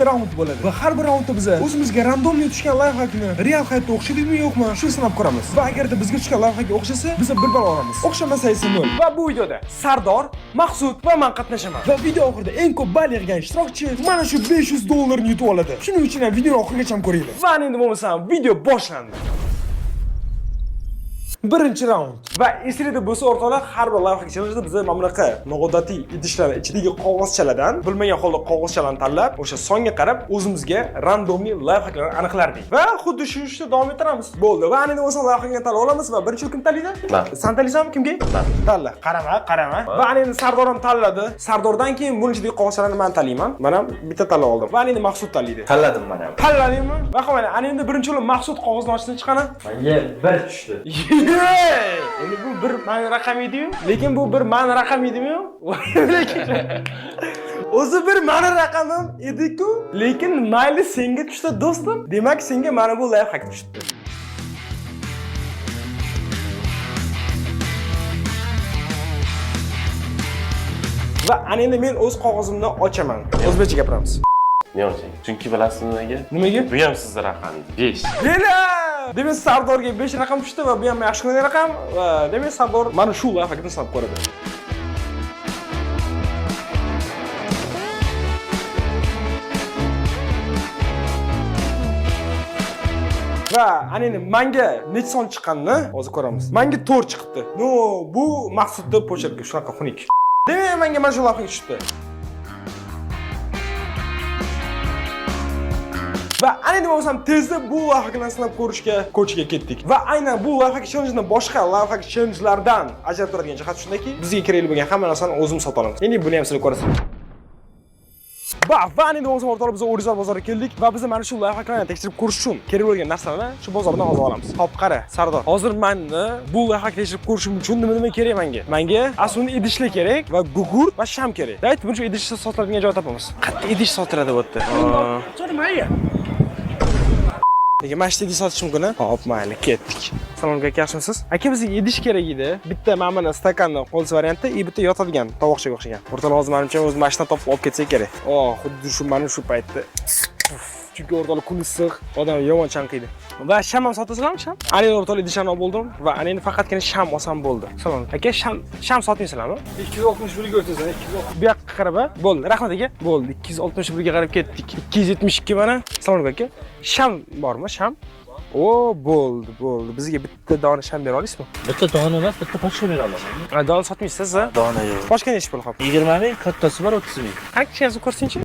Raund bo'ladi va har bir raundda biz o'zimizga рандомный tushgan лайфхак ni real hayotda o'xshaydimi, yo'qmi, shu sinab ko'ramiz. Va agarda bizga tushgan лайфхак ka o'xshasa, biz 1 ball olamiz, o'xshamasa esa 0. Va bu videoda Sardor, Maqsud va man qatnashaman va video oxirida eng ko'p ball yig'gan ishtirokchi mana shu 500 dollarni yutib oladi. Shuning uchun ham videoni oxirigacha ko'ringlar. Va endi bo'lmasam, video boshlandi. Birinchi raund. Va esinglarda bo'lsa, o'rtoqlar, har bir лайфхак challenge'da biz mana bunaqa noodatiy idishlar ichidagi qog'ozchalardan bilmagan holda qog'ozchalarni tanlab, o'sha songa qarab o'zimizga рандомный лайфхак larni aniqlardik. Va xuddi shu ishni davom ettiramiz. Bo'ldi. Va endi bo'lsa лайфхак ni tanlab olamiz va birinchi kim tanlaydi? Man. San tanlaysanmi, kimga? Man. Tanla. Qarama, qarama. Va endi Sardor ham tanladi. Sardordan keyin buni ichidagi qog'ozchalarni men tanlayman. Men ham bitta tanlab oldim. Va endi Maqsud tanlaydi. Tanladim man ham. Tanladingmi? Va mana ana endi birinchi bo'lib Maqsud qog'ozni ochsin, chiqani. Menga bir tushdi. Endi bu bir mani raqam ediyu, lekin bu bir mani raqam edimi? Lekin o'zi bir mani raqamim edi-ku, lekin mayli, senga tushdi, do'stim. Demak, senga mana bu лайфхак tushdi. Va ana endi men o'z qog'ozimni ochaman. O'zbekcha gapiramiz. Ne ochang? Chunki bilasizmi nimaga? Nimaga? Bu ham sizni raqamingiz. 5. Bela! Demak, Sardorga 5 raqam tushdi va bu ham yaxshi ko'rgan raqam va demak, Sardor mana shu лайфхак ni sinab ko'radi. Va ana endi manga necha son chiqqanini hozir ko'ramiz. Manga 4 chiqibdi. No, bu Maqsudni почерк i shunaqa xunuk. Demak, manga mana shu лайфхак tushdi. Va ana endi bo'lmasam tezda bu лайфхак ni sinab ko'rishga ko'chaga ketdik. Va aynan bu лайфхак challenge'ni boshqa лайфхак challenge'lardan ajralib turadigan jihat shundaki, bizga kerakli bo'lgan hamma narsani o'zimiz sota olamiz. Endi buni ham sizlar ko'rasizlar. Va ana endi bo'lmasa, o'rtoqlar, biz O'rizor bozoriga keldik va biz mana shu лайфхак larni tekshirib ko'rish uchun kerak bo'lgan narsalarni shu bozordan olib olamiz. Hop, qara, Sardor. Hozir meni bu лайфхак tekshirib ko'rishim uchun nima nima kerak menga? Menga aslida idishlar kerak va gugurt va sham kerak. Давайте birinchi idish sotiladigan joy topamiz. Qayerda idish sotiladi bu yerda? Lekin mana shu idish sotish mumkin, a? Hop, mayli, ketdik. Assalomu alaykum, aka, yaxshimisiz? Aka, bizga idish kerak edi. Bitta mana buni stakanni qo'lsiz varianti, и bitta yotadigan tovoqchaga o'xshagan. O'rtoqlar, hozir manimcha o'zi mana shundan topib olib ketsak kerak. Oh, xuddi shu mana shu paytda. Chunki o'rtoqlar, kun issiq, odam yomon chanqiydi. Va sham ham sotasizlarmi, sham? Ana endi, o'rtoqlar, idishlarni olib bo'ldim va ana endi faqatgina sham olsam bo'ldi. Salom. Aka, sham sotmaysizlarmi? 261 ga o'tasan, 260. Bu yoqqa qarab, a? Bo'ldi, rahmat aka. Bo'ldi, 261 ga qarab ketdik. 272 mana. Assalomu alaykum aka. Sham bormi, sham? O, bo'ldi, bo'ldi. Bizga bitta dona sham bera olasizmi? Bitta dona emas, bitta pachka bera olaman. Ha, dona sotmaysiz, a? Dona yo'q. Pachka nechi pul, hop? 20 ming, kattasi bor 30 ming. Qani, kichkinasini ko'rsinchi.